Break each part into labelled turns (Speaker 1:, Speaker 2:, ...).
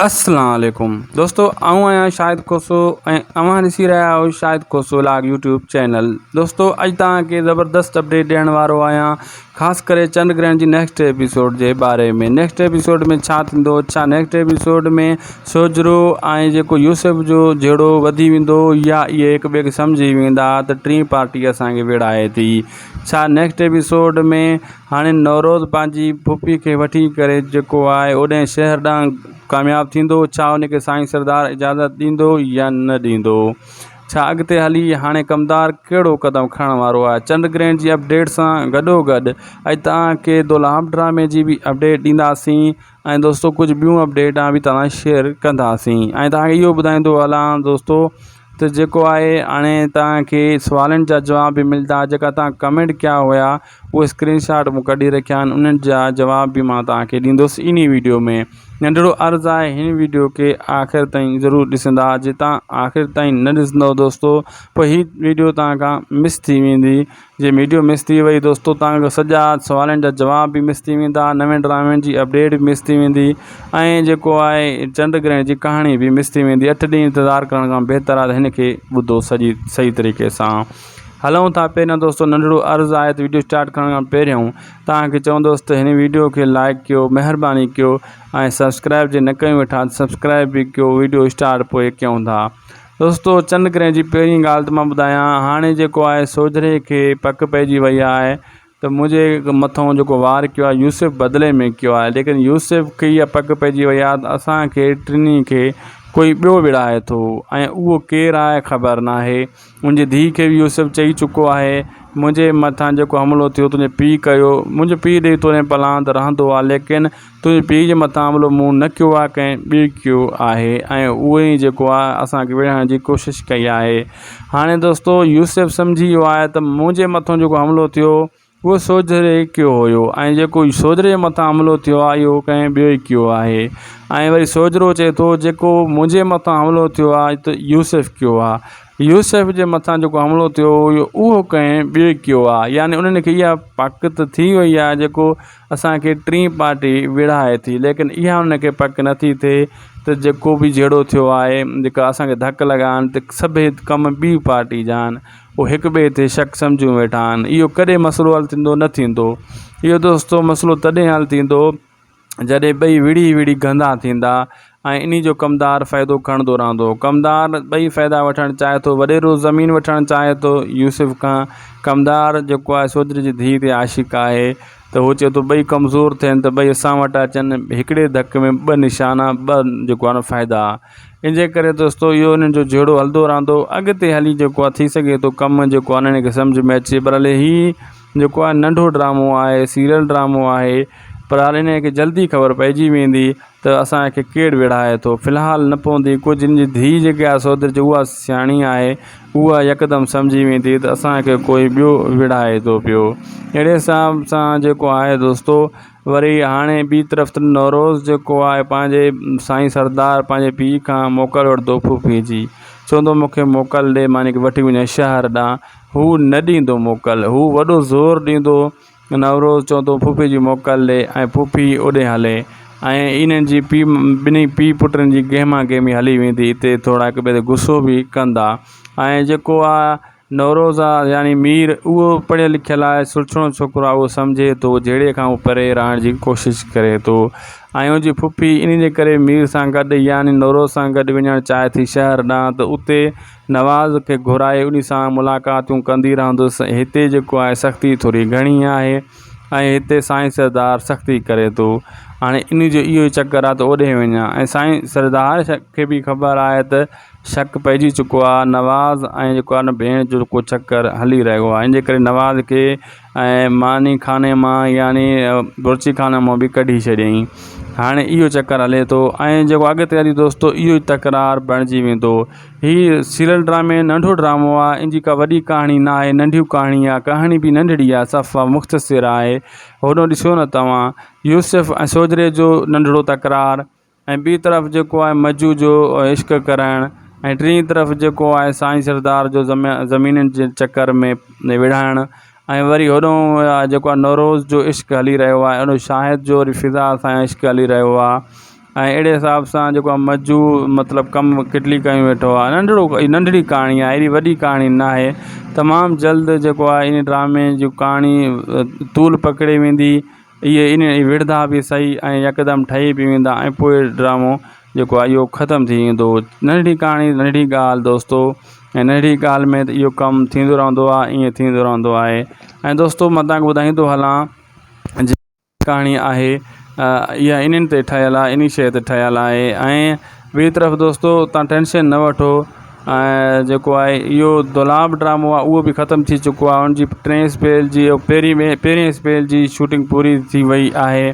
Speaker 1: السلام عليڪم دوستو آئون آهيان شاهد کوسو ۽ اوهان ڏسي رهيا آهيو Shahid Khoso vlog YouTube channel دوستو اڄ توهان کي زبردست اپڊيٽ ڏيڻ وارو آهيان خاص ڪري چنڊ گرهڻ جي نيڪسٽ ايپيسوڊ جي باري ۾ نيڪسٽ ايپيسوڊ ۾ ڇا ٿيندو ڇا نيڪسٽ ايپيسوڊ ۾ سوجهرو ۽ جيڪو يوسف جو جهيڙو وڌي ويندو يا اهي هڪ ٻئي کي سمجهي ويندا ته ٽين پارٽي اسان کي ويڙهائي ٿي ڇا نيڪسٽ ايپيسوڊ ۾ هاڻي نوروز پنهنجي پڦي کي وٺي ڪري جيڪو آهي اوڏانهن شهر ڏانهن ڪامياب ٿيندو ڇا ان کي سائين سردار اجازت ڏيندو يا نه ڏيندو ڇا اڳتي هلي هاڻي ڪمدار ڪهڙو قدم کڻڻ وارو آهي چنڊ گرهڻ جي اپڊيٽ سان گڏو گڏ اڄ توهان کي دولاب ڊرامي جي به اپڊيٽ ڏينداسين ۽ دوستو ڪجهه ٻيون اپڊيٽان به توهان شيئر ڪنداسين ۽ توهان کي اهو ٻڌائيندو هلان دوستو ته جيڪو آهي هاڻي توهان کي سوالن جا جواب به ملدا جيڪا توهان ڪمينٽ ڪيا هيا اهي اسڪرين شاٽ مون ڪڍي رکيا آهن انهن جا جواب به مان توهان کي ڏيندس انهي ويڊيو ۾ ننڍڙو عرض آهي هن ويڊيو کي آخر تائين ضرور ڏسندا جي توهان آخر تائين نه ڏسندو دوستو پوء هي ويڊيو توهان کان مس ٿي ويندي جي ويڊيو مس ٿي وئي دوستو توهان کان سڄا سوالن جا جواب به مس ٿي ويندا نوين ڊرامن جي اپڊيٽ به مس ٿي ويندي ۽ جيڪو آهي چنڊ گرهڻ جي ڪهاڻي به مس ٿي ويندي اٺ ڏينهن انتظار ڪرڻ کان بهتر آهي ته هن کي ٻڌو سڄي صحيح طريقي سان هلون ٿا پهريان دوستو ننڍڙو عرض آهي ته ويڊيو اسٽارٽ ڪرڻ کان پهريون توهان کي چوندس ته هن ويڊيو کي لائڪ ڪيو مهرباني ڪيو ۽ سبسڪرائب جي نه ڪيون ويٺا ته سبسڪرائب به ڪيو ويڊيو اسٽارٽ پوء ڪيون ٿا دوستو چنڊ گرهڻ جي پهرين ڳالهه ته مان ٻڌايان هاڻي جيڪو آهي سوجهري کي پڪ پئجي وئي آهي ته منهنجي مٿان جيڪو وار ڪيو آهي يوسف بدلي ۾ ڪيو آهي ليڪن يوسف کي اها پڪ پئجي وئي آهي ته اسان کي ٽنهي کي ڪوئي ٻيو وڙهائي ٿو ۽ اهو ڪير آهي خبر ناهي منهنجي ڌيء کي به يوسف چئي چڪو آهي منهنجي مٿان جيڪو حملو ٿيو تنهنجي پيء ڪيو منهنجو پيء ڏئي تورين پلاند رهندو آهي ليڪن تنهنجي پيء جي مٿان حملو مون نه ڪيو آهي ڪنهن ٻئي ڪيو آهي ۽ اهو ئي جيڪو آهي اسان کي وڙهائڻ جي ڪوشش ڪئي آهي هاڻي دوستو يوسف سمجهي ويو آهي ته منهنجي مٿان جيڪو حملو ٿيو اهو سوجهري ڪيو هيو ۽ جيڪو سوجهري جي مٿان حملو ٿيو آهي اهو ڪنهن ٻئي ڪيو آهي ۽ وري سوجهرو چئي ٿو جيڪو منهنجي مٿان حملو ٿيو آهي ته يوسف ڪيو آهي يوسف جي مٿان جيڪو حملو ٿيو هيو اهو ڪنهن ٻئي ڪيو آهي يعني انهن کي اها پڪ ته ٿي وئي آهي جيڪو اسان کي ٽين پارٽي وڙهائي ٿي ليڪن اها انهن کي پڪ نٿي ٿئي ته جيڪو به جهيڙو ٿيو آهي جيڪا اسان کي ڌڪ لڳا آهن ته سڀئي ڪم ٻي پارٽي جا آهن هو هڪ ٻئي تي شڪ سمجهيون ويٺا آهن اهو ڪڏهن مسئلو حل ٿيندو نه ٿيندو اهو دوستو مسئلو تڏهن حل ٿيندو جڏهن ٻئي وڙهي وڙهي گندا ٿيندا ۽ انهي جو ڪمدار فائدو کڻندو رهندو ڪمدار ٻئي فائدا وٺڻ چاهي ٿو وڏيرو زمين وٺڻ چاهي ٿو يوسف کان ڪمدار جيڪو آهي سوجهري جي ڌيء تي عاشق آهي ته هو چئي ٿو ٻئي ڪمزور ٿين ته ٻئي اسان وٽ اچن هڪڙي ڌڪ ۾ ٻه نشانا ٻه جيڪو آهي نه فائدا ان جي ڪري دوستو اهو انهن جو جهيڙو هلندو رهندو اڳتي هلي جيڪو آهي ٿي سگهي ٿو ڪم جيڪو آهي انهن کي سمجهه ۾ اچي پر هلي هي جيڪو آهي ننڍو ڊرامو آهي سيريل ڊرامو آهي پر هاڻي انهن کي جلدي خبر پئجي ويندي ته اسانکي ڪير وڙهائي ٿو في الحال نه پوندي ڪجهه ان جي ڌيء جيڪي آهي سودر جي اها سياڻي آهي اها يڪدم سمجهي ويندي ته اسانکي ڪوئي ٻيو وڙهائي ٿو پيو اهڙي حساب سان جيڪو آهي دوستو وري هاڻي ٻي طرف ته نوروز جيڪو آهي پنهنجي سائين سردار پنهنجي پيء کان موڪل وٺندو ڦوڦي جي چوندو مون کي موڪل ڏي مان هن کي وٺي وڃان شهر ڏانهن هو نه ڏيندو موڪل هو وڏو زور ڏيندو نوروز چوندو ڦوڦي جي موڪل ڏي ۽ ڦوڦي اوڏي هلي ۽ انهن جي پيء ٻنهي پيء پٽن جي گهما گهمي هلي ويندي اتي ٿورا هڪ ٻئي تي غصو به ڪندا ۽ جيڪو آهي نوروز آ يعني مير اهو پڙهيل لکيل آهي سلڇڻو ڇوڪرو آهي اهو سمجهي ٿو جهيڙي کان هو پري رهڻ جي ڪوشش ڪري ٿو ۽ ان جي پڦي ان جي ڪري مير سان گڏ يعني نوروز سان گڏ وڃڻ چاهي ٿي شهر ڏانهن ته اتي نواز کي گهرائي ان سان ملاقاتون ڪندي رهندس هتي جيڪو آهي سختي ٿوري گهڻي آهي ۽ هتي سائين سردار سختي ڪري ٿو هاڻي ان جو اهو ئي چڪر آهي ته اوڏي وڃان ۽ سائين سردار کي به خبر آهي ته شڪ پئجي چڪو آ نواز ۽ جيڪو آ نه ڀيڻ جو ڪو چڪر هلي رهيو آ ان جي ڪري نواز کي ۽ ماني خاني مان يعني بورچي خاني مان به ڪڍي ڇڏيائين هاڻي اهو چڪر هلي ٿو ۽ جيڪو اڳتي هلي دوستو اهو ئي تڪرار بڻجي ويندو هي سيريل ڊرامي ننڍو ڊرامو آ ان جي ڪا وڏي ڪهاڻي نه آهي ننڍي ڪهاڻي آ ڪهاڻي به ننڍڙي آ صفا مختصر آهي هوڏو ڏسو نه توهان يوسف ۽ سوجهري جو ننڍڙو تڪرار ۽ ٻي طرف جيڪو آهي مجو جو عشق ڪرائڻ ۽ ٽين طرف جيڪو آهي سائين سردار جو زمينن جي چڪر ۾ وڙهائڻ ۽ وري هوڏو جيڪو آهي نوروز جو عشق هلي رهيو آهي هوڏو شاهد جو وري فضا سان عشق هلي رهيو آهي. ۽ اهڙي حساب سان جيڪو آهي مجو مطلب ڪم ڪٽلي ڪيون ويٺو آهي ننڍڙو ننڍڙي ڪهاڻي آهي ايڏي وڏي ڪهاڻي نه آهي تمام جلد جيڪو آهي ان ڊرامي جي ڪهاڻي طول پڪڙي ويندي اهي ان وڙهندا به صحيح ۽ يڪدم ٺهي به ويندا ۽ پوء ڊرامو جيڪو آهي اهو ختم ٿي ويندو ننڍڙي ڪهاڻي ننڍڙي ڳالهه دوستو ۽ ننڍڙي ڳالهه ۾ ته اهو ڪم ٿيندو رهندو آهي ائين ٿيندو رهندو آهي ۽ دوستو مان توهان کي ٻڌائيندو هلان ڪهاڻي آهي اها انهن تي ٺهيل آهي انهي شيء تي ٺهيل آهي ۽ ٻي طرف دوستو تان ٽينشن نه وٺو ۽ جيڪو آهي اهو دولاب ڊرامو آهي اهو به ختم ٿي چڪو آهي ان جي ٽئين اسپيل جي پهرين ۾ پهرين اسپيل جي شوٽنگ پوري ٿي وئي آهي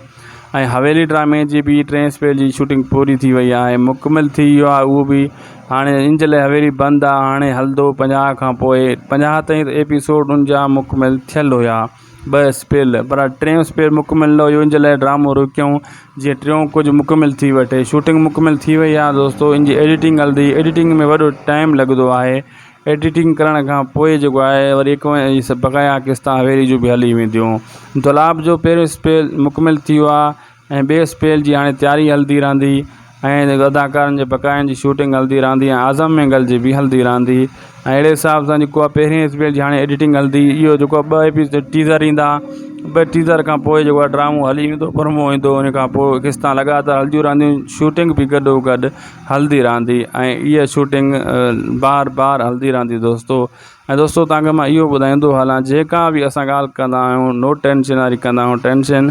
Speaker 1: ۽ حويلي ڊرامي جي به ٽئين اسپيل جي شوٽنگ پوري ٿي وئي آهي مڪمل ٿي ويو آهي اهو به هاڻي ان جي لاء حويلي بند آهي هاڻي هلندو 50 کان پوء 50 تائين ايپيسوڊ ان جا مڪمل ٿيل هيا ٻه اسپيل پر ٽيون اسپيل مڪمل نه هيو ان جي لاء ڊرامو روڪيائون جيئن ٽيون ڪجهه مڪمل ٿي وٺي شوٽنگ مڪمل ٿي وئي آهي دوستو ان جي ايڊيٽنگ هلندي ايڊيٽنگ ۾ وڏو ٽائيم لڳندو آهي ايڊيٽنگ ڪرڻ کان پوء جيڪو آهي وري هڪ بقايا قسطا حويلي جون به هلي وينديون دولاب جو پهريون اسپيل مڪمل ٿي ويو آهي ۽ ٻئي اسپيل جي هاڻي تياري هلندي رهندي ۽ اداڪارن جي بقاين جي شوٽنگ هلندي رهندي ۽ اعظم مينگل جي به هلندي رهندي ۽ اهڙي حساب سان جيڪو آهي پهرين اسپيل جي هاڻي ايڊيٽنگ هلندي اهو جيڪو آهي ٻه ايپيسوڊ ٽيزر ايندا ٻه ٽيزر کان پوء جيڪو آهي ڊرامو هلي ويندو پرومو ايندو ان کان پوء قسطا لڳاتار هلنديون رهنديون شوٽنگ به گڏو گڏ هلندي رهندي ۽ اها شوٽنگ بار بار هلندي رهندي دوستو ۽ دوستو توهان کي مان اهو ٻڌائيندو هلان جيڪا به اسان ڳالهه ڪندا آهيون نو ٽينشن واري ڪندا آهيون ٽينشن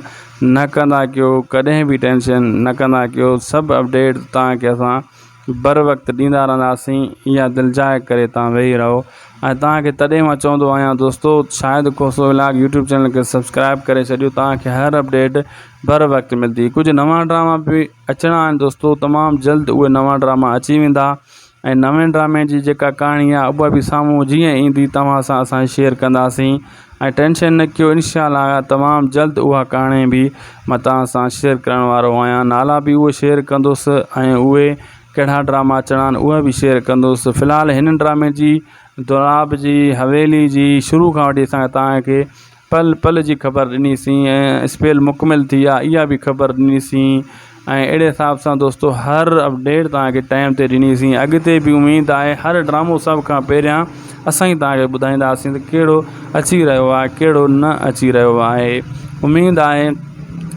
Speaker 1: نه ڪندا ڪيو ڪڏهن به ٽينشن نه ڪندا ڪيو سڀ اپڊيٽ توهان کي اسان بر وقت ڏيندا رهنداسين اها دلجاء ڪري توهان ويهي رهو ۽ توهان کي تڏهن مان چوندو آهيان دوستو Shahid Khoso vlog YouTube channel کي سبسڪرائب ڪري ڇڏيو توهان کي هر اپڊيٽ بر وقت ملندي ڪجهه نوان ڊراما به اچڻا آهن دوستو تمام جلد اهي نوان ڊراما اچي ويندا ۽ نوين ڊرامي جي جيڪا ڪهاڻي آهي اها به سامهون جيئن ايندي توهان سان اسان شيئر ڪنداسين ۽ ٽينشن نه ڪيو انشاء الله تمام جلد اها ڪهاڻي به مان توهان سان شيئر ڪرڻ وارو آهيان نالا به اهو شيئر ڪندس ۽ اهي ڪهڙا ڊراما اچڻا آهن اهي به شيئر ڪندس في الحال هن ڊرامي جي دولاب جي حويلي جي شروع کان وٺي اسان توهان کي پل پل جي خبر ڏني سين ۽ اسپيل مڪمل ٿي آ اها به خبر ڏني سين ۽ اهڙي حساب سان دوستو هر اپڊيٽ توهان کي ٽائيم تي ڏني سين اڳتي به اميد آهي هر ڊرامو سڀ کان پهريان اسان ئي توهان کي ٻڌائينداسين ته ڪهڙو اچي رهيو آهي ڪهڙو نه اچي رهيو آهي اميد آهي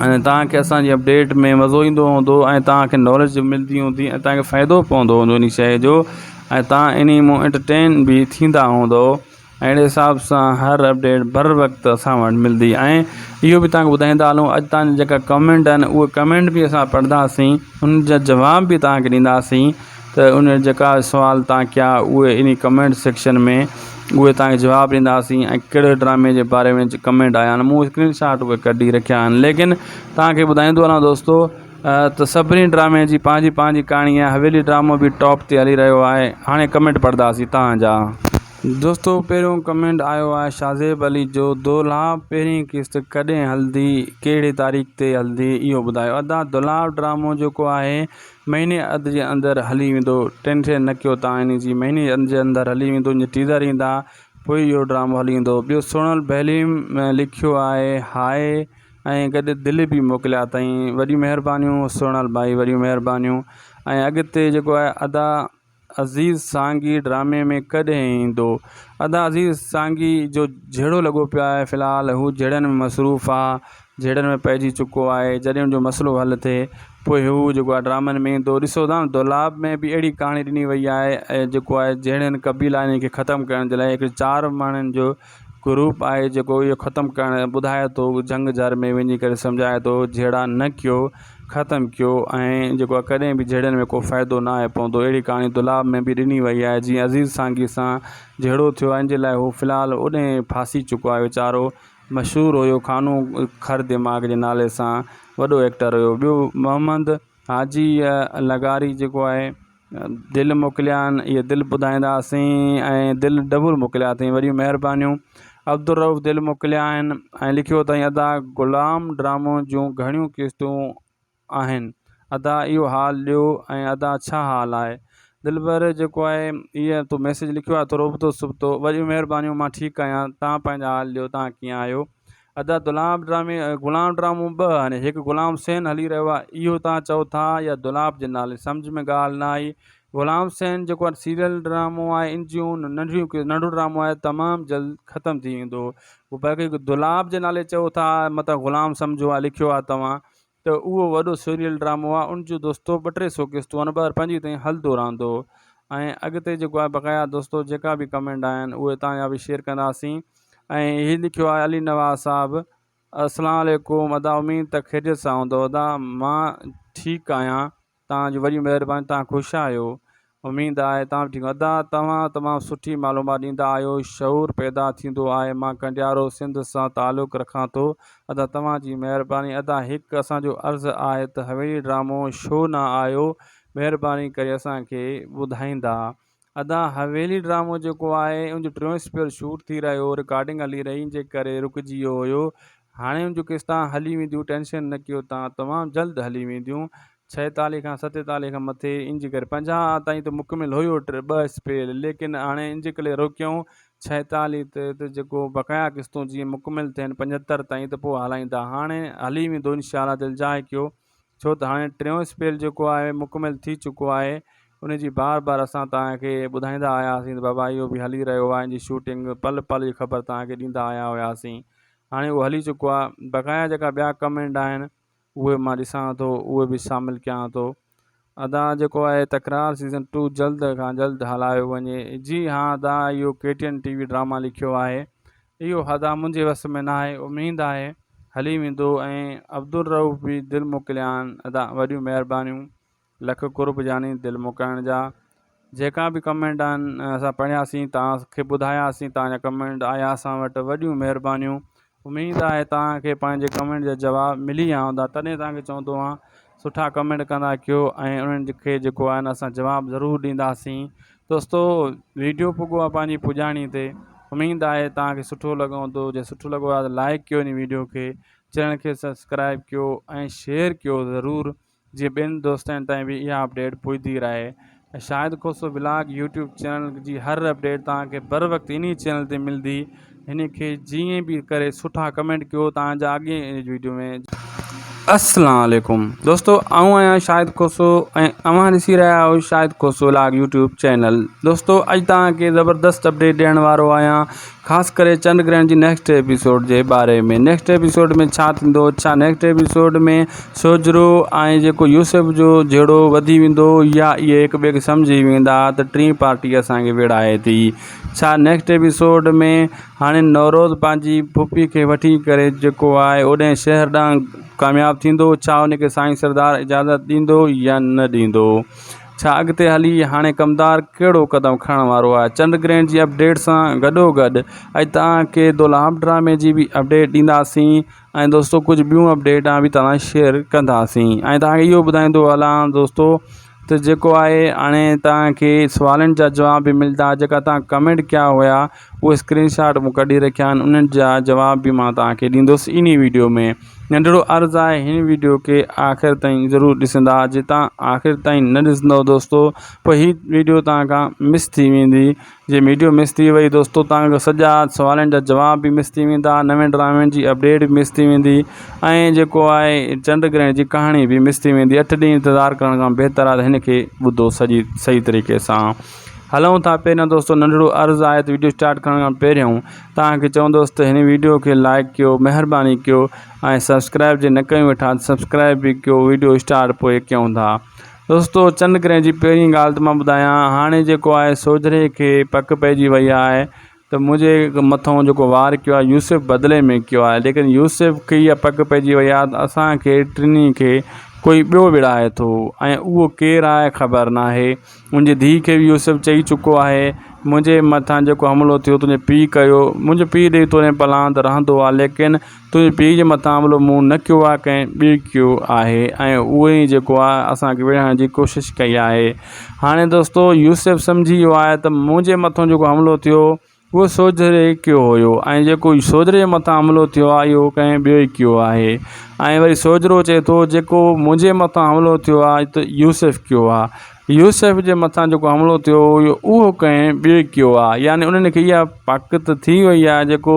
Speaker 1: ۽ توهان کي اسان جي اپڊيٽ ۾ مزو ايندو هوندو ۽ توهان کي ناليج ملندي هوندي ۽ توهان کي فائدو پوندو هوندو ان شيء جو ۽ توهان انهي مون انٽرٽين به ٿيندا هوندو اهڙي حساب سان هر اپڊيٽ بر وقت اسان وٽ ملندي ۽ اهو به توهان کي ٻڌائيندا هلون اڄ توهان جا جيڪا ڪمينٽ آهن اهي ڪمينٽ به اسان پڙهنداسين ان جا جواب به توهان کي ڏينداسين ته ان جيڪا سوال توهان ڪيا اهي ان ڪمينٽ سيڪشن ۾ اهي توهان کي جواب ڏينداسين ۽ ڪهڙي ڊرامي جي باري ۾ ڪمينٽ آيا آهن مون اسڪرين شاٽ اهي ڪڍي رکيا آهن ليڪن توهان کي ٻڌائيندو هلان دوستو ته سڀني ڊرامي جي پنهنجي پنهنجي ڪهاڻي آهي حويلي ڊرامو به ٽاپ تي هلي رهيو آهي هاڻي ڪمينٽ پڙهنداسين توهان جا. دوستو پهريون ڪمينٽ آيو آهي شاهزيب علي جو دولاب پهرين قسط ڪڏهن هلندي ڪهڙي تاريخ تي هلندي اهو ٻڌايو ادا دولاب ڊرامو جيڪو آهي مهيني اڌ جي اندر هلي ويندو ٽينشن نه ڪيو تان ان جي مهيني اڌ جي اندر هلي ويندو ان جي ٽيزر ايندا پوء اهو ڊرامو هلي ويندو ٻيو سهڻل بهليم لکيو آهي هاء ۽ گڏ دل به موڪليا اٿائين وڏيون مهربانيون سهڻل ڀائي وڏيون مهربانيون ۽ اڳتي جيڪو آهي ادا عزيز سانگي ڊرامي ۾ ڪڏهن ايندو. ادا عزيز سانگي جو جهيڙو لڳو پيو آهي في الحال هو جهيڙن ۾ مصروف آ جهيڙن ۾ پئجي چڪو آهي جڏهن ان جو مسئلو حل ٿئي پوء هو جيڪو آهي ڊرامن ۾ ايندو ڏسو ٿا دولاب ۾ به اهڙي ڪهاڻي ڏني وئي آهي ۽ جيڪو آهي جهيڙن قبيلا انهن کي ختم ڪرڻ جي لاء هڪ چار ماڻهن جو گروپ آهي جيڪو اهو ختم ڪرڻ ٻڌائي ٿو جهنگ جهر ۾ وڃي ڪري سمجهائي ٿو جهيڙا نه ڪيو ختم ڪيو ۽ جيڪو آهي ڪڏهن به جهيڙن ۾ ڪو فائدو نه آهي پوندو اهڙي ڪهاڻي دولاب ۾ به ڏني وئي آهي جيئن عزيز سانگي سان جهيڙو ٿيو آهي ان جي لاء هو في الحال اوڏي ڦاسي چڪو آهي ويچارو مشهور هيو خانو خر دماغ جي نالي سان وڏو ايڪٽر هيو ٻيو محمد حاجي لغاري جيڪو آهي دل موڪليا آهن اهي دل ٻڌائينداسين ۽ دل ڊبل موڪليا اٿئي وڏيون مهربانيون عبدالرئوف دل موڪليا آهن ۽ لکيو اٿئي ادا غلام ڊرامو جون گهڻيون قسطون آهن ادا اهو حال ڏيو ۽ ادا ڇا حال آهي دلبر جيڪو آهي اهي تو ميسج لکيو آهي ٿورو ابتو سبتو وڏيون مهربانيون مان ٺيڪ آهيان تان پنهنجا حال ڏيو تان ڪيئن آهيو. ادا دولاب ڊرامي غلام ڊرامو ٻه آهن هڪ غلام حسين هلي رهيو آهي اهو توهان چئو ٿا يا دولاب جي نالي سمجهه ۾ ڳالهه نه آئي غلام حسين جيڪو آهي سيريل ڊرامو آهي ان جون ننڍڙيون ننڍو ڊرامو آهي تمام جلد ختم ٿي ويندو باقي دولاب جي نالي چئو ٿا مطلب غلام سمجهو آهي لکيو آهي توهان ته اهو وڏو سيريل ڊرامو آهي ان جو دوستو ٻه ٽي سو قسطون آهن 2025 تائين هلندو رهندو ۽ اڳتي جيڪو آهي بقايا دوستو جيڪا به ڪمينٽ آهن اهي تان جا به شيئر ڪنداسين ۽ هي لکيو آهي علي نواز صاحب السلام عليڪم ادا اميد ته خيريت سان هوندو ادا مان ٺيڪ آهيان توهان جون وڏيون مهربانيون توهان خوش آهيو اميد آهي توهان به ٺيڪ ادا توهان تمام سٺي معلومات ڏيندا آهيو شعور پيدا ٿيندو آهي مان ڪنڊيارو سنڌ سان تعلق رکان ٿو ادا توهان جي مهرباني ادا هڪ اسان جو عرض آهي ته حويلي ڊرامو شو نه آيو مهرباني ڪري اسان کي ٻڌائيندا. ادا حويلي ڊرامو جيڪو آهي ان جو ٽيون اسپيل شوٽ ٿي رهيو هو رڪارڊنگ هلي رهي ان جي ڪري رڪجي ويو هيو هاڻي ان جون قسطان هلي وينديون ٽينشن نه ڪيو تان تمام جلد هلي وينديون 46 کان 47 کان مٿي ان جي ڪري 50 تائين ته مڪمل هيو ٽي ٻه اسپيل ليڪن هاڻي ان جي ڪري روڪيائون 46 تي ته جيڪو بقايا قسطون جيئن مڪمل ٿين 75 تائين ته پوء هلائيندا هاڻي هلي ويندو انشاء الله دلجاء ڪيو ڇو ته هاڻي ٽيون اسپيل جيڪو آهي مڪمل ٿي چڪو آهي ان جي بار بار اسان توهان کي ٻڌائيندا آياسين ته بابا اهو به هلي رهيو آهي ان جي شوٽنگ پل پل جي خبر توهان کي ڏيندا آيا هياسين هاڻي اهو هلي چڪو آهي بقايا جيڪا ٻيا ڪمينٽ آهن اهي مان ڏسان ٿو اهي به شامل ڪيان ٿو ادا جيڪو آهي تڪرار سيزن ٽو جلد کان جلد هلايو وڃي جي ها ادا اهو K T N T V drama لکيو آهي اهو ادا منهنجي وس ۾ ناهي اميد آهي هلي ويندو ۽ عبدالرئوف به دل موڪليان ادا وڏيون مهربانيون لک قرب جاني دل موڪلڻ جا جيڪا به ڪمينٽ آهن اسان پڙهياسين توهان کي ٻڌاياسين توهان جا ڪمينٽ آيا اسان وٽ وڏيون مهربانيون اميد آهي توهان کي پنهنجي ڪمينٽ جا جواب ملي ويا هوندا تڏهن توهان کي چوندو آهيان سٺا ڪمينٽ ڪندا ڪيو ۽ انهن کي جيڪو آهي نه اسان جواب ضرور ڏينداسين دوستو ويڊيو پڳو آهي پنهنجي پڄاڻي تي اميد آهي توهان کي سٺو لڳو هوندو جي سٺو لڳو آهي ته لائڪ ڪيو ان ويڊيو کي چينل کي سبسڪرائب ڪيو ۽ شيئر ڪيو ضرور جيئن ٻين دوستن تائين به اها اپڊيٽ پهچندي رهي ۽ Shahid Khoso vlog YouTube channel جي هر اپڊيٽ توهان کي بر وقت انهي چينل تي ملندي هن کي جيئن به ڪري سٺا ڪمينٽ ڪيو توهان جا اڳئين ويڊيو ۾. السلام عليڪم دوستو آئون آهيان شاهد کوسو ۽ اوهان ڏسي رهيا آهيو Shahid Khoso vlog YouTube channel دوستو اڄ توهان کي زبردست اپڊيٽ ڏيڻ وارو آهيان خاص ڪري چنڊ گرهڻ جي نيڪسٽ ايپيسوڊ جي باري ۾ نيڪسٽ ايپيسوڊ ۾ ڇا ٿيندو ڇا نيڪسٽ ايپيسوڊ ۾ سوجهرو ۽ جيڪو يوسف جو جهيڙو وڌي ويندو يا اهي هڪ ٻئي کي سمجهي ويندا ته ٽين پارٽي اسان کي ويڙهائي ٿي ڇا نيڪسٽ ايپيسوڊ ۾ هاڻي نوروز پنهنجي پڦي کي وٺي ڪري جيڪو آهي اوڏانهن شهر ڏانهن ڪامياب ٿيندو ڇا ان کي سائين سردار اجازت ڏيندو يا نه ڏيندو ڇا اڳتي هلي هاڻي ڪمدار ڪهڙو قدم کڻڻ وارو آهي؟ چنڊ گرهڻ جي اپڊيٽ سان گڏوگڏ اڄ توهان کي دولاب ڊرامي جي به اپڊيٽ ڏينداسين ۽ دوستو ڪجهه ٻيون اپڊيٽان به توهان شيئر ڪنداسين ۽ توهان کي اهو ٻڌائيندو هلان دوستو ته جيڪو آهي هاڻي توهان کي سوالن جا جواب به ملدا جيڪا توهان ڪمينٽ ڪيا هيا اهي اسڪرين شاٽ مون ڪڍي رکيا آهن انهن جا جواب به مان توهان کي ڏيندس انهي ويڊيو ۾ ننڍڙو عرض آهي هن ويڊيو کي آخر تائين ضرور ڏسندا جي تان آخر تائين نه ڏسندو دوستو پوء هي ويڊيو توهان کان مس ٿي ويندي جي ويڊيو مس ٿي وئي دوستو توهان کان سڄا سوالن جا جواب به مس ٿي ويندا نوين ڊرامن جي اپڊيٽ به مس ٿي ويندي ۽ جيڪو آهي چنڊ گرهڻ جي ڪهاڻي به مس ٿي ويندي اٺ ڏينهن انتظار ڪرڻ کان بهتر آهي ته هن کي ٻڌو سڄي صحيح طريقي سان هلون ٿا پهريان دوستو ننڍڙو عرض آهي ته ويڊيو اسٽارٽ ڪرڻ کان پهريون توهان کي چوندس ته هن ويڊيو کي لائڪ ڪيو مهرباني ڪيو ۽ سبسڪرائب جي نه ڪيون ويٺا ته سبسڪرائب به ڪيو ويڊيو اسٽارٽ پوء ڪيون ٿا دوستو چنڊ گرهن جي پهرين ڳالهه ته مان ٻڌايان هاڻي جيڪو آهي سوجهري کي پڪ پئجي وئي آهي ته منهنجي مٿان جيڪو وار ڪيو آهي يوسف بدلي ۾ ڪيو آهي ليڪن يوسف کي اها پڪ پئجي وئي آهي ته اسان کي ٽنهي کي ڪوئي ٻيو وڙهائي ٿو ۽ اهو ڪير آهي خبر ناهي منهنجي ڌيء کي به يوسف چئي چڪو آهي، منهنجي مٿان جيڪو حملو ٿيو تنهنجي پيء ڪيو، منهنجو پيء ڏئي تورين پلاند رهندو آهي، ليڪن تنهنجي پيء جي مٿان حملو مون نه ڪيو آهي، ڪنهن ٻئي ڪيو آهي ۽ اهو ئي جيڪو آهي اسان کي وڙهائڻ جي ڪوشش ڪئي آهي. هاڻي دوستو يوسف سمجهي ويو آهي ته منهنجي مٿان جيڪو حملو ٿيو اهو سوجهري ڪيو هيو ۽ جيڪو سوجهري جي مٿان حملو ٿيو آهي اهو ڪنهن ٻئي ڪيو آهي ۽ وري سوجهرو چئي ٿو جيڪو منهنجي مٿان حملو ٿيو آهي ته يوسف ڪيو آهي. يوسف جي مٿان جيڪو حملو ٿيو هيو اهو ڪنهن ٻئي ڪيو آهي يعني انهن کي اها پڪ ته ٿي وئي آهي جيڪو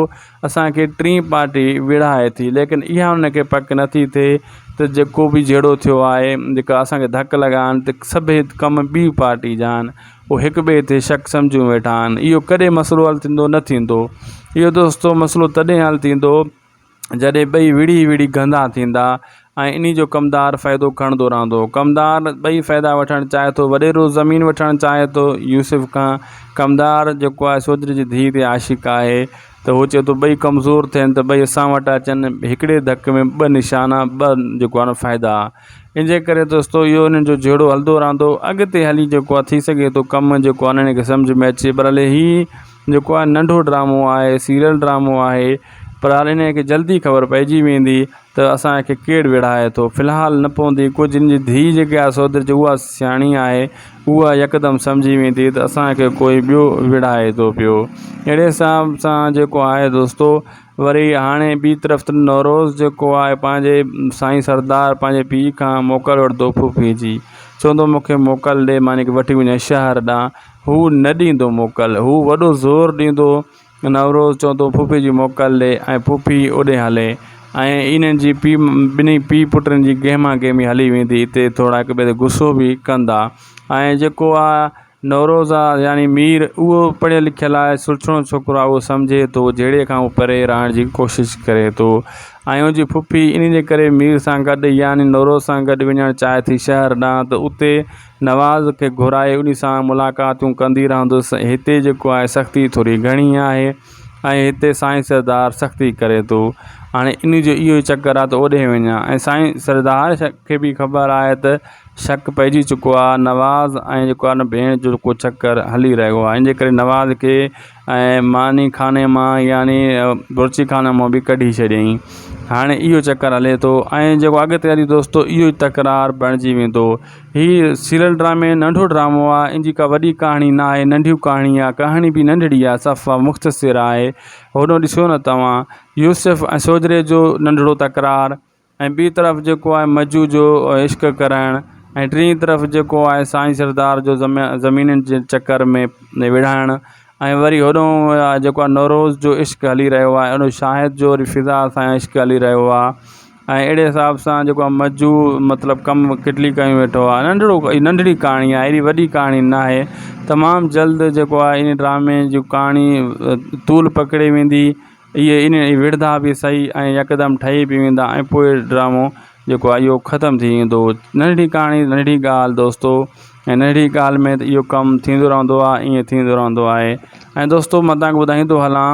Speaker 1: اسان کي ٽين پارٽي وڙهائي ٿي ليڪن اها انهن کي پڪ نٿي ٿئي ته جيڪو به جهيڙو ٿيو آهي جيڪا اسان کي ڌڪ لڳا آهن ته سڀئي ڪم ٻي پارٽي جا آهن اهي هڪ ٻئي تي شڪ سمجهيون ويٺا آهن اهو ڪڏهن مسئلو حل ٿيندو نه ٿيندو اهو دوستو مسئلو تڏهن حل ٿيندو جڏهن ٻئي وڙهي وڙهي گندا ٿيندا ۽ انهي جو ڪمدار فائدو کڻندو رهندو. ڪمدار ٻئي فائدا وٺڻ چاهي ٿو. وڏيرو زمين وٺڻ چاهي ٿو يوسف کان. ڪمدار جيڪو آهي سوجهري جي ڌيء تي عاشق آهي ته هو چئي ٿو ٻئي ڪمزور ٿين ته ٻئي اسان وٽ اچن هڪڙي ڌڪ ۾ ٻه نشانا ٻه جيڪو آهي نه فائدا. ان جي ڪري دوستو اهو انهن جو جهيڙو هلندو رهندو. اڳتي هلي جيڪو آهي ٿي سگهي ٿو ڪم جيڪو آهي انهن کي سمجهه ۾ اچي پر هلي هي جيڪو آهي ننڍو ڊرامو آهي سيريل ڊرامو آهي. پر هاڻي انهن کي جلدي خبر پئجي ويندي ته اسان کي ڪير وڙهائي ٿو. في الحال نه پوندي ڪجهه ان جي ڌيء جيڪا آهي سودر جي اها سياڻي آهي اها يڪدم سمجهي ويندي ته اسان کي ڪوئي ٻيو وڙهائي ٿو پيو. اهڙي حساب سان جيڪو آهي دوستو وري هاڻي ٻي طرف ته نوروز جيڪو آهي پنهنجي سائين سردار پنهنجي پيء کان موڪل وٺندو ڦوڦي جي چوندو مون کي موڪل ڏي مان هن کي وٺي وڃان شهر ڏانهن هو نه ڏيندو موڪل هو وڏو زور ڏيندو نوروز چوندو ڦوڦي جي موڪل ڏي ۽ ڦوڦي اوڏي هلي ۽ انهن جي پيء ٻنهي پيء پٽن جي گهما گهمي هلي ويندي اتي ٿورا هڪ ٻئي تي غصو به ڪندا ۽ جيڪو آ نوروز آ يعني مير اهو پڙهيل لکيل آهي سلڇڻو ڇوڪرو آهي اهو سمجهي ٿو جهيڙي کان هو پري رهڻ جي ڪوشش ڪري ٿو ۽ ان جي ڦوڦي ان جي ڪري مير سان گڏ يعني نوروز سان گڏ وڃڻ چاهي ٿي شهر ڏانهن ته اتي نواز کي گهرائي انهي سان ملاقاتون ڪندي رهندس. هتي جيڪو آهي سختي ٿوري گهڻي آهي ۽ هتي سائين سردار سختي ڪري ٿو. هاڻي انهي جو اهو ئي چڪر آهي ته اوڏي وڃان ۽ سائين سردار کي به خبر آهي ته شڪ پئجي چڪو آهي نواز ۽ جيڪو آهي نه ڀيڻ جو ڪو چڪر هلي رهيو آهي ان جي ڪري نواز کي ۽ ماني خاني مان يعني بورچي خاني مان به ڪڍي ڇڏيائين هاڻي اهو چڪر هلي ٿو ۽ جيڪو اڳتي هلي دوستو اهو ئي تڪرار بڻجي ويندو هي سيريل ڊرامي ننڍو ڊرامو آهي ان جي ڪا وڏي ڪهاڻي نه آهي ننڍي ڪهاڻي آهي ڪهاڻي به ننڍڙي آهي صفا مختصر آهي هوڏو ڏسو نه توهان يوسف ۽ سوجهري جو ننڍڙو تڪرار ۽ ٻي طرف جيڪو آهي مجو جو عشق ڪرائڻ ۽ ٽين طرف جيڪو آهي سائين سردار جو زمينن جي چڪر ۾ وڙهائڻ ۽ وري هوڏو جيڪو آهي نوروز جو عشق هلي رهيو آهي هوڏو شاهد جو وري فضا سان عشق هلي رهيو آهي ۽ اهڙي حساب سان جيڪو آهي مجو مطلب ڪم ڪٽلي ڪيون ويٺو آهي ننڍڙو ننڍڙي ڪهاڻي آهي ايڏي وڏي ڪهاڻي نه آهي تمام جلد جيڪو آهي ان ڊرامي جي ڪهاڻي طول پڪڙي ويندي اهي ان وڙهندا به صحيح ۽ يڪدم ٺهي به ويندا ۽ پوء ڊرامو جيڪو آهي اهو ختم ٿي ويندو ننڍڙي ڪهاڻي ننڍڙي ڳالهه دوستو ۽ ننڍڙي ڳالهه ۾ ته اهو ڪم ٿيندو رهندو آهي ائين ٿيندو رهندو آهي ۽ دوستو مان توهان کي ٻڌائيندو هلان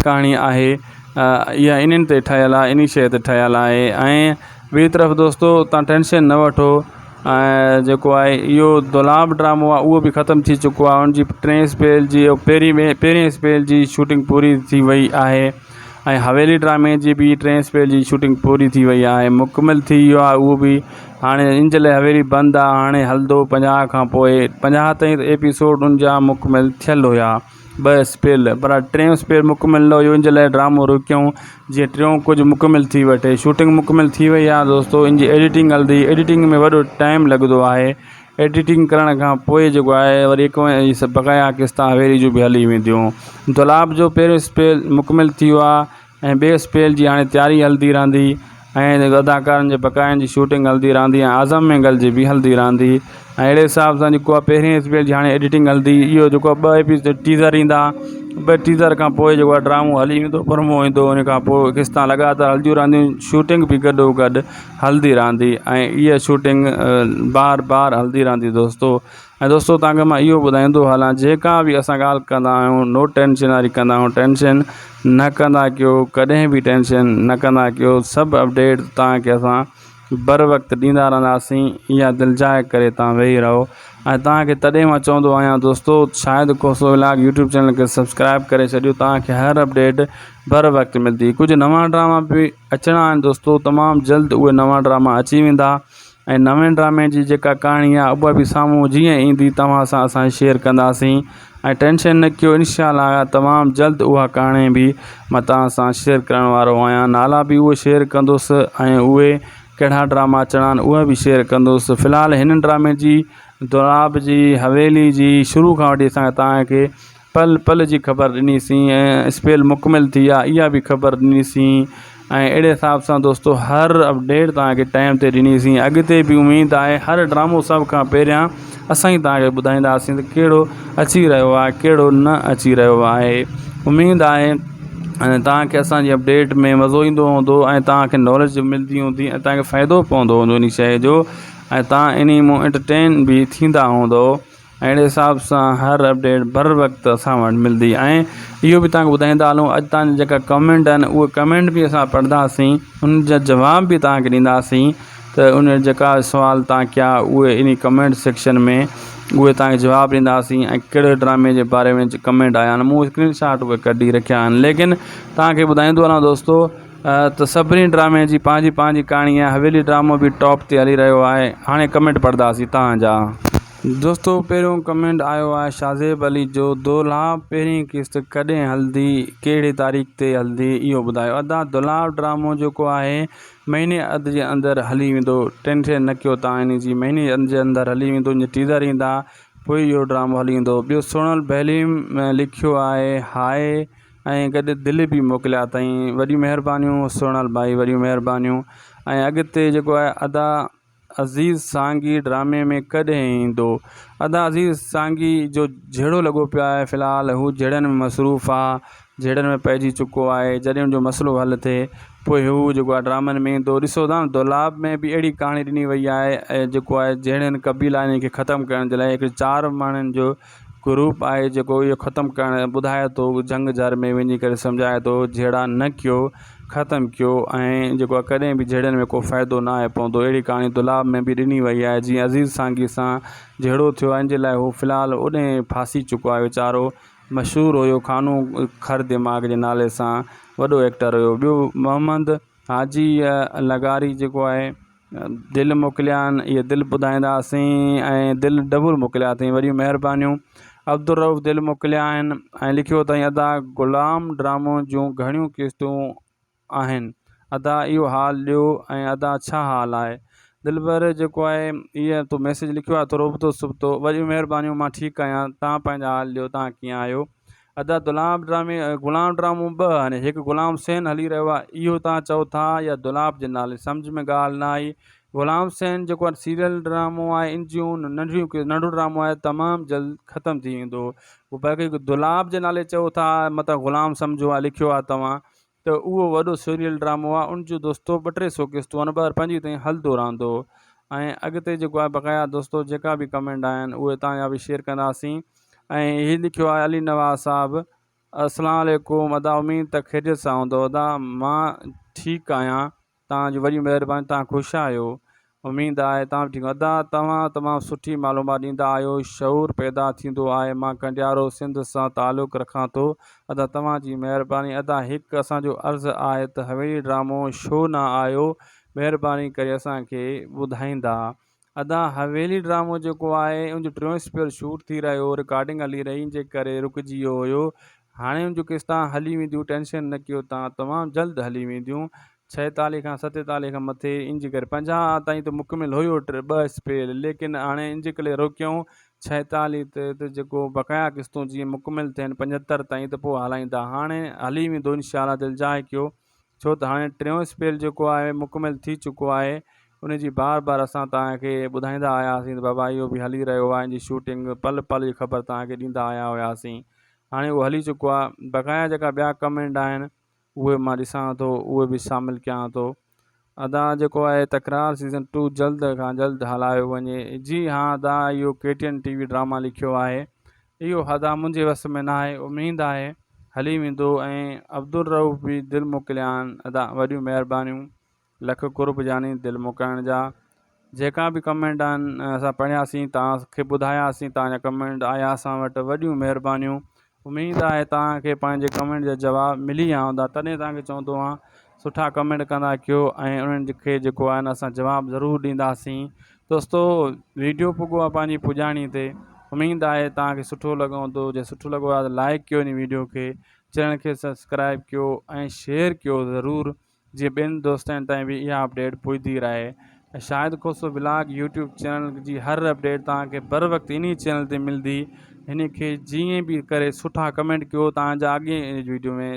Speaker 1: ڪهاڻي آهي اها انهن تي ٺهيل آهي انهي شيء تي ٺهيل آهي ۽ ٻي طرف دوستو تان ٽينشن نه وٺو ۽ جيڪو آهي اهو دولاب ڊرامو آهي اهو به ختم ٿي چڪو آهي ان جي ٽئين اسپيل جي پهرين ۾ پهرين اسپيل جي شوٽنگ پوري ٿي وئي آهي ۽ حويلي ڊرامي جي به ٽئين اسپيل جي شوٽنگ پوري ٿي وئي آهي مڪمل ٿي ويو آهي اهو به هاڻي ان جي لاء حويلي بند آهي هاڻي هلندو 50 کان پوء 50 تائين ايپيسوڊ ان جا مڪمل ٿيل هيا ٻه اسپيل پر ٽيون اسپيل مڪمل نه هيو ان جي لاء ڊرامو روڪيائون جيئن ٽيون ڪجهه مڪمل ٿي وٺي شوٽنگ مڪمل ٿي وئي آهي دوستو ان جي ايڊيٽنگ هلندي ايڊيٽنگ ۾ وڏو ٽائيم لڳندو آهي ايڊيٽنگ ڪرڻ کان پوء جيڪو آهي وري هڪ بقايا قسطا حويلي جون به هلي وينديون دولاب جو پهريون اسپيل مڪمل ٿي ويو آهي ۽ ٻئي اسپيل جي هاڻي تياري هلندي رهندي ۽ اداڪارن جي بقاين جي شوٽنگ هلندي رهندي ۽ اعظم مينگل جي به هلندي رهندي ۽ اهڙي حساب سان جيڪو آهي پهرين اسپيل جي هاڻي ايڊيٽنگ هلندي اهو جيڪو آهي ٻه ايپيسوڊ ٽيزر ايندا ٻه ٽيزر کان پوء جيڪو آهي ڊرامو هلي ويندو پرومو ايندو ان کان پوء قسطا لڳاتار هلنديون رهنديون شوٽنگ به گڏو گڏ هلندي رهندي ۽ اها شوٽنگ بار بار هلندي رهندي دوستو ۽ دوستو توهان کي مان اهو ٻڌائيندو هلان جيڪا به اسان ڳالهه ڪندا آهيون نو ٽينشن واري ڪندا آهيون ٽينشن نه ڪندا ڪيو ڪڏهن به ٽينشن نه ڪندا ڪيو سڀ اپڊيٽ توهان کي اسان بر وقت ڏيندا رهنداسين اها دلجاء ڪري توهان ويهي رهو ۽ توهان کي تڏهن مان چوندو آهيان دوستو Shahid Khoso vlog YouTube channel کي سبسڪرائب ڪري ڇڏيو توهان کي هر اپڊيٽ بر وقت ملندي ڪجهه نوان ڊراما به اچڻا آهن دوستو تمام جلد اهي نوان ڊراما اچي ويندا ۽ نوين ڊرامي جي جيڪا ڪهاڻي آهي اها به سامهون جيئن ايندي توهان سان اسان شيئر ڪنداسين ۽ ٽينشن نه ڪيو انشاء الله تمام جلد اها ڪهاڻي به مان توهان سان شيئر ڪرڻ وارو آهيان نالا به اهي شيئر ڪندس ۽ اهي ڪهڙا ڊراما اچڻا آهن اهي به شيئر ڪندس في الحال هن ڊرامي جي دولاب جي حويلي جي شروع کان وٺي اسان توهان کي پل پل جي خبر ڏني سين ۽ اسپيل مڪمل ٿي آ اها به خبر ڏني سين ۽ اهڙي حساب سان دوستو هر اپڊيٽ توهان کي ٽائيم تي ڏني سين اڳتي به اميد آهي هر ڊرامو سڀ کان پهريان اسان ئي توهان کي ٻڌائينداسين ته ڪهڙو اچي رهيو آهي ڪهڙو نه اچي رهيو آهي اميد آهي ۽ توهان کي اسان جي اپڊيٽ ۾ مزو ايندو هوندو ۽ توهان کي ناليج ملندي هوندي ۽ توهان کي فائدو پوندو هوندو ان شيء جو ۽ توهان انهي مون انٽرٽين به ٿيندا هوندو اهڙي حساب سان هر اپڊيٽ بر وقت اسان وٽ ملندي ۽ اهو به توهان کي ٻڌائيندا هلون اڄ توهان جا جيڪا ڪمينٽ آهن اهي ڪمينٽ به اسان پڙهنداسين ان جا جواب به توهان کي ڏينداسين ته ان جيڪا سوال توهان ڪيا اهي ان ڪمينٽ سيڪشن ۾ اهي توهان کي جواب ڏينداسين ۽ ڪهڙي ڊرامي جي باري ۾ ڪمينٽ آيا آهن مون اسڪرين شاٽ اهي ڪڍي رکيا آهن ليڪن توهان کي ٻڌائيندو هلان دوستو ته سڀني ڊرامي جي پنهنجي پنهنجي ڪهاڻي آهي حويلي ڊرامو به ٽاپ تي هلي رهيو آهي هاڻي ڪمينٽ پڙهنداسين توهان جا. دوستو پهريون ڪمينٽ آيو آهي شاهزيب علي جو دولاب پهرين قسط ڪڏهن هلندي ڪهڙي تاريخ تي هلندي اهو ٻڌايو ادا دولاب ڊرامو جيڪو آهي مهيني اڌ جي اندر هلي ويندو ٽينشن نه ڪيو تان ان جي مهيني اڌ جي اندر هلي ويندو ان جي ٽيزر ايندا پوء اهو ڊرامو هلي ويندو ٻيو سهڻل بهليم لکيو آهي هاء ۽ گڏ دل به موڪليا اٿائين وڏيون مهربانيون سهڻل ڀائي وڏيون مهربانيون ۽ اڳتي جيڪو آهي ادا عزيز سانگي ڊرامي ۾ ڪڏهن ايندو ادا عزيز سانگي جو جهيڙو لڳو پيو آهي في الحال هو جهيڙن ۾ مصروف آ جهيڙن ۾ پئجي چڪو آهي جڏهن ان جو مسئلو حل ٿئي پوء هو جيڪو آهي ڊرامن ۾ ايندو ڏسو ٿا دولاب ۾ به اهڙي ڪهاڻي ڏني وئي آهي جيڪو آهي جهيڙن قبيلا انهن کي ختم ڪرڻ جي لاء هڪ چار ماڻهن جو گروپ آهي جيڪو اهو ختم ڪرڻ ٻڌائي ٿو جنگ جر ۾ وڃي ڪري سمجهائي ٿو جهيڙا نه ڪيو ختم ڪيو ۽ جيڪو آهي ڪڏهن به جهيڙن ۾ ڪو فائدو نه آهي پوندو اهڙي ڪهاڻي دولاب ۾ به ڏني وئي آهي جيئن عزيز سانگي سان جهيڙو ٿيو آهي ان جي لاء هو في الحال اوڏي ڦاسي چڪو آهي ويچارو مشهور هيو خانو خر دماغ جي نالي سان وڏو ايڪٽر هيو ٻيو محمد حاجي لغاري جيڪو آهي دل موڪليا آهن اهي دل ٻڌائينداسين ۽ دل ڊبل موڪليا اٿئي وڏيون مهربانيون عبدالرئوف دل موڪليا آهن ۽ لکيو اٿئي ادا غلام ڊرامو جون گهڻيون قسطون آهن ادا اهو حال ڏيو ۽ ادا ڇا حال آهي دلبر جيڪو آهي اهي تو ميسج لکيو آهي ٿورو ابتو سبتو وڏيون مهربانيون مان ٺيڪ آهيان تان پنهنجا حال ڏيو تان ڪيئن آهيو ادا دولاب ڊرامي غلام ڊرامو ٻه آهن هڪ غلام حسين هلي رهيو آهي اهو تان چئو ٿا يا دولاب جي نالي سمجھ ۾ ڳالهه نه آئي غلام حسين جيڪو آهي سيريل ڊرامو آهي ان جون ننڍڙيون ننڍو ڊرامو آهي تمام جلد ختم ٿي ويندو باقي دولاب جي نالي چئو ٿا متان غلام سمجھو آهي لکيو آهي توهان ته اهو وڏو سيريل ڊرامو آهي ان جو دوستو ٻه ٽي سو قسطون آهن 2025 تائين هلندو رهندو ۽ اڳتي جيڪو آهي بقايا دوستو جيڪا به ڪمينٽ آهن اهي تان جا به شيئر ڪنداسين ۽ هي لکيو آهي علي نواز صاحب السلام عليڪم ادا اميد ته خيريت سان هوندو ادا مان ٺيڪ آهيان توهان جون وڏيون مهربانيون توهان خوش آهيو اميد آهي توهان به ٺيڪ ادا توهان تمام سٺي معلومات ڏيندا آهيو شعور پيدا ٿيندو آهي مان ڪنڊيارو سنڌ سان تعلق رکان ٿو ادا توهان جي مهرباني ادا هڪ اسان جو عرض آهي ته حويلي ڊرامو شو نه آيو مهرباني ڪري اسان کي ٻڌائيندا ادا حويلي ڊرامو جيڪو آهي ان جو ٽيون اسپيل شوٽ ٿي رهيو هو رڪارڊنگ هلي رهي ان جي ڪري رڪجي ويو هيو هاڻي ان جون قسطان هلي وينديون ٽينشن نه ڪيو تان تمام جلد هلي وينديون 46 کان 47 کان مٿي ان جي ڪري 50 تائين ته مڪمل هيو ٽي ٻه اسپيل ليڪن هاڻي ان جي ڪري روڪيائون 46 تي ته جيڪو بقايا قسطون جيئن مڪمل ٿين 75 تائين ته پوء هلائيندا هاڻي هلي ويندو انشاء الله دلجاء ڪيو ڇو ته هاڻي ٽيون اسپيل جيڪو آهي مڪمل ٿي چڪو آهي ان جي بار بار اسان توهان کي ٻڌائيندا آياسين ته بابا اهو به هلي رهيو آهي ان جي شوٽنگ پل پل جي خبر توهان کي ڏيندا آيا هياسين هاڻي اهو هلي چڪو آهي بقايا جيڪا ٻيا ڪمينٽ آهن اهي مان ڏسان ٿو اهي به شامل ڪيان ٿو ادا جيڪو آهي تڪرار سيزن ٽو جلد کان جلد هلايو وڃي جي ها ادا اهو K T N T V drama لکيو آهي اهو ادا منهنجي وس ۾ ناهي اميد آهي هلي ويندو ۽ عبدالرئوف به دل موڪليان ادا وڏيون مهربانيون لک قرب جاني دل موڪلڻ جا جيڪا به ڪمينٽ آهن اسان پڙهياسين توهان کي ٻڌاياسين توهان جا ڪمينٽ آيا اسان وٽ وڏيون مهربانيون اميد آهي توهان کي پنهنجي ڪمينٽ جا جواب ملي ويا هوندا تڏهن توهان کي چوندو آهيان سٺا ڪمينٽ ڪندا ڪيو ۽ انهن کي جيڪو آهي نه اسان جواب ضرور ڏينداسين دوستو ويڊيو پڳو آهي پنهنجي پڄاڻي تي اميد آهي توهان کي سٺو لڳو هوندو جي سٺو لڳو آهي ته لائڪ ڪيو ان ويڊيو کي چينل کي سبسڪرائب ڪيو ۽ شيئر ڪيو ضرور. جيئن ٻين دوستن تائين به اها اپڊيٽ پهچندي رهي ۽ Shahid Khoso vlog YouTube channel جي هر اپڊيٽ توهان کي بر وقت انهي چينل تي ملندي هن کي جيئن به ڪري سٺا ڪمينٽ ڪيو توهان جا اڳئين ويڊيو ۾.